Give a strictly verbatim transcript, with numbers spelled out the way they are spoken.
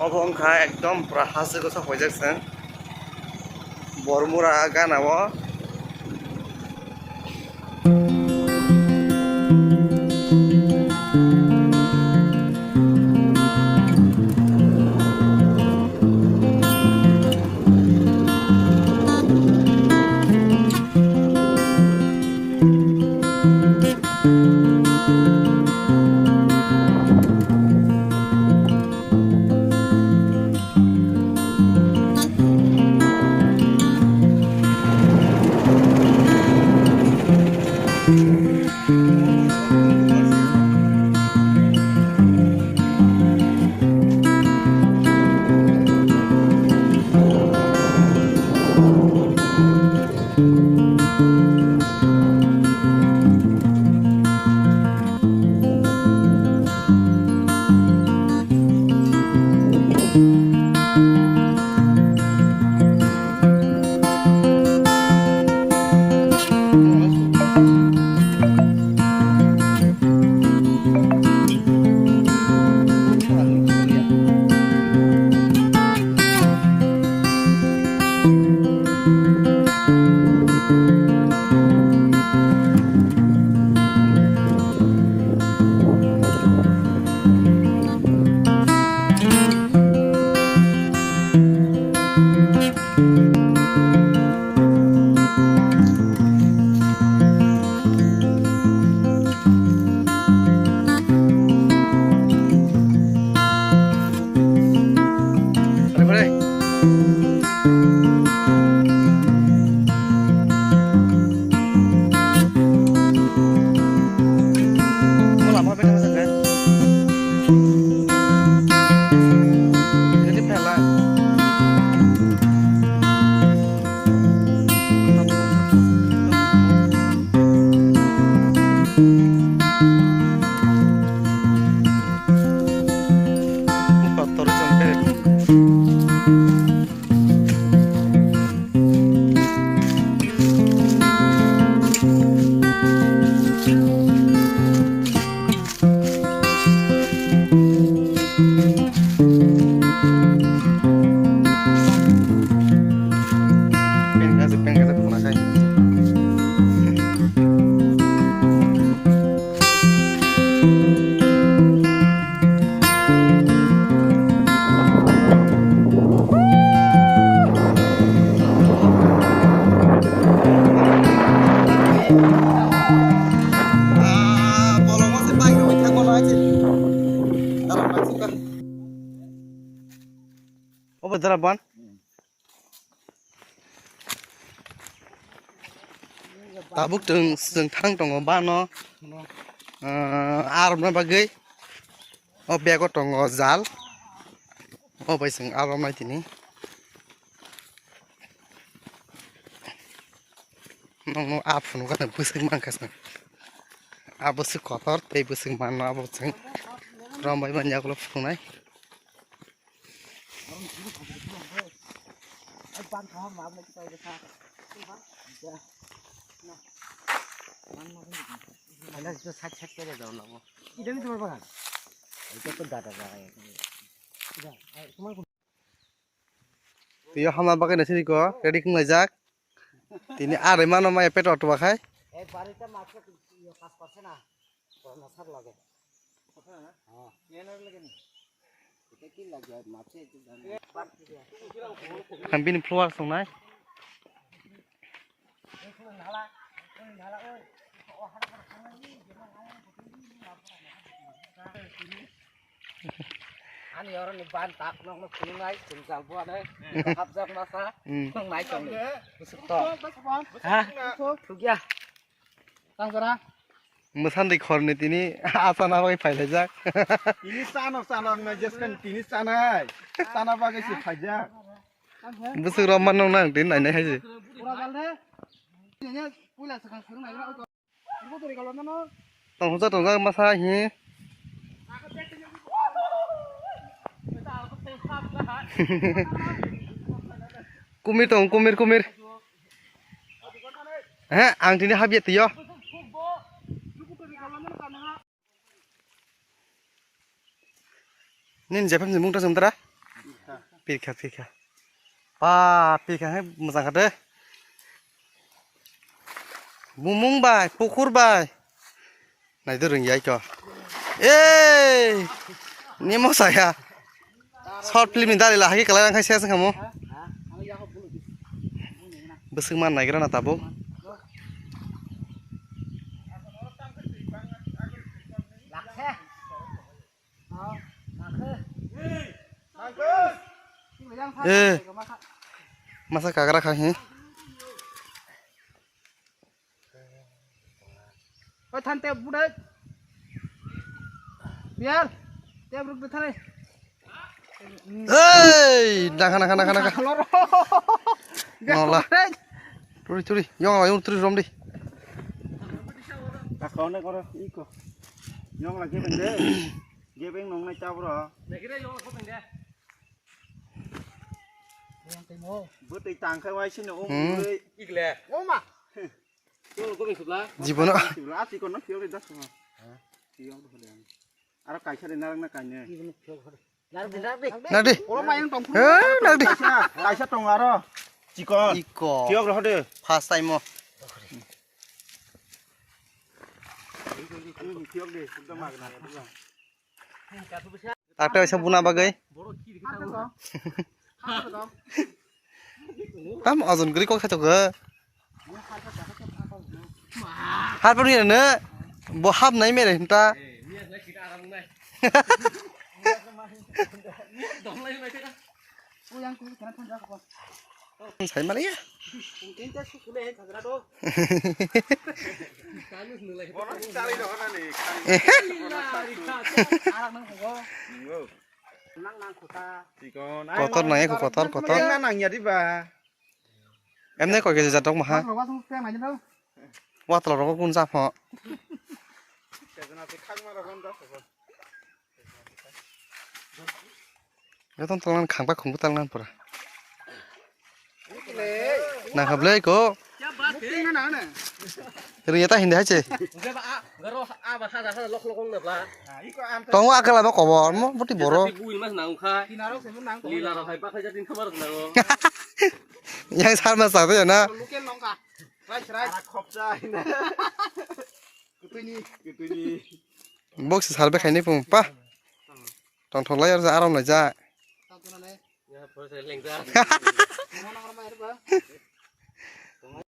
Obo wngkha ekdom pura haste o sok paijak chwng. Bormura gana o. Obo dara ban. Tabuk chwng, chwng thang tongo bano. Ah, arwkna bagwi. O bego tongo jal. O bai chwng arwknai tini. Nokno a phunukgani bwswk mankha chwng. A bwswk kotor tei bwswk manno abo chwng. Rombai manya ulo phunuknai. Twiyo hamna bagwi naisingko ready khwlaijak. Tini ari mano maya peto tuwa khai. Ang bini flower songnai. Ani oro ni ban tak nok nok phunuknai, chwng jal buanai, hapjak masa, hmm, nok nai tongni. Bwswk to. Ha? Thukya. Tang jora. Mwsandi khorni tini achana bai phailaijak. Tini chano, chano, na jeskan tini chanai. Chana bagwi se phaijak. Bwswk rok mano nang tini nainai hai se. Pura jal de. Tini puila swkang swrwng nai. Tongsa tongsa masa hi. Kumir tong, kumir, kumir. He, ang tini habya twiyo. Nini jephang ni mungta sung tara? Pirkha, pirkha. Pa, pirkha hai mwchang kha de. Bumung bai, pukur bai. Nai de rung yai ko. Ei! Nimo saya. Short film ni dali la hagi kalai ang khai ses kamo. Bwswk man naigra na tabuk. Eh, masa kagra kha hi. Oi, than tep budai. Biar. Tep ruk de thare. Ei, nakha, nakha, nakha, nakha. Loro. Nola. Turi, turi. Yong la, yong turi rom di. Takone koro, iko. Yong la, gebeng de. Gebeng nong nai tabro. Bwtwi tang khai wai sino, um, hmm, ui. Ikle. Oma. Jibono. Sibla, ati kono, fiyo, das, ma. Fiyo, aro kaisa de narang na kaine. Nardi, nardi. Nardi. Oro mayang tong. Eh, nardi. Kaisa, kaisa tong aro. Chikon. Iko. Tiyok rohode. First time o. Tiyok de, ekdom magna ya, bukan. Takte oisa buna bagwi. Tam ojon guri kok khaito go. Har puni ne bo hap nai mere hinta. Sai mali ya. Kotor nang eko, kotor, kotor. Yang na nang ya di ba. Emne koi keji jat rok maha. Watla rok kun jap ho. Joton tonglan khangpa khungbu tonglan pura. Nang hablai ko. Ring eta hindi hai che. Tongo akala ba kobo mo boti boro. Yang sarma sa ya na. Box sarbe khaini pung pa. Tongthok lai ar aram lai ja.